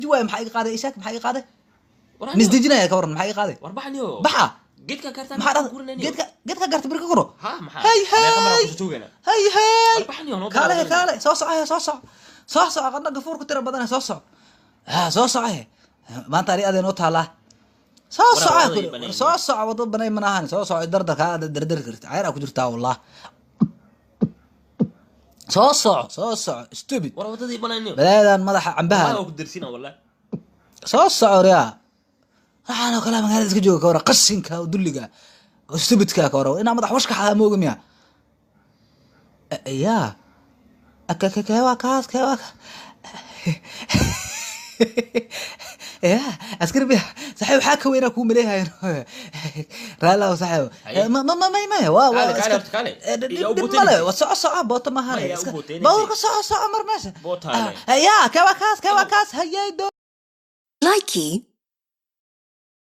Waay, maxaa iga qaaday? Ishaak, maxaa iga qaaday? War Misdejinaya, ka waran, maxaa iga qaaday? War baxniyo. Baxa. Geedka kartaa. Maxaa dhahda? Geedka garta bir ka koro. Ha, maxaa? Hay, Meeqa mar hay. aan ku tuugana? Hay, hay. War baxniyo, noo Kaale. bilaabo. Kaale, soo soco he, soo soco, soo soco. Qadna gafuur ku tira badan, soo soco, ha, soo soco he. Maanta ani adee noo taalaa, soo Waraa, soco. wadada Kuli. ii banayn. Soo soco, wado banayn mana ahan. Soo soco, dardar kaa dardar karta, cayr aa ku jirtaa wallah. Soo soco, soo soco, stupid. War wadadii banayniyo. Balaayadan madaxa cambaha. Wallahi waa ku darsina, wallahi. Soo soco riyaa. Waxaan oo kale magaalada iska jooga, ka wara qashinka oo dulliga oo stupidka, ka wara inaa madax washkaxa mooga miya? Ya kee waa kaas? Kee waa ya askari biya? Saaxiib, waxaa ka weynaa kuu maleeyahay. Raalaw, saaxiib. Haye. Ma ma ma may maya, waa Kaale, kaale, iska horta kaale. Dhib Yaa u dhib booteynaysa. male. Waa soco, soco, boota maahan. Ma, yaa u Iska booteynaysa. baabuurka soco, soco, mar meesha. Bootaale. Ah, ya kee waa kaas? Kee waa kaas? Hayay do Likey.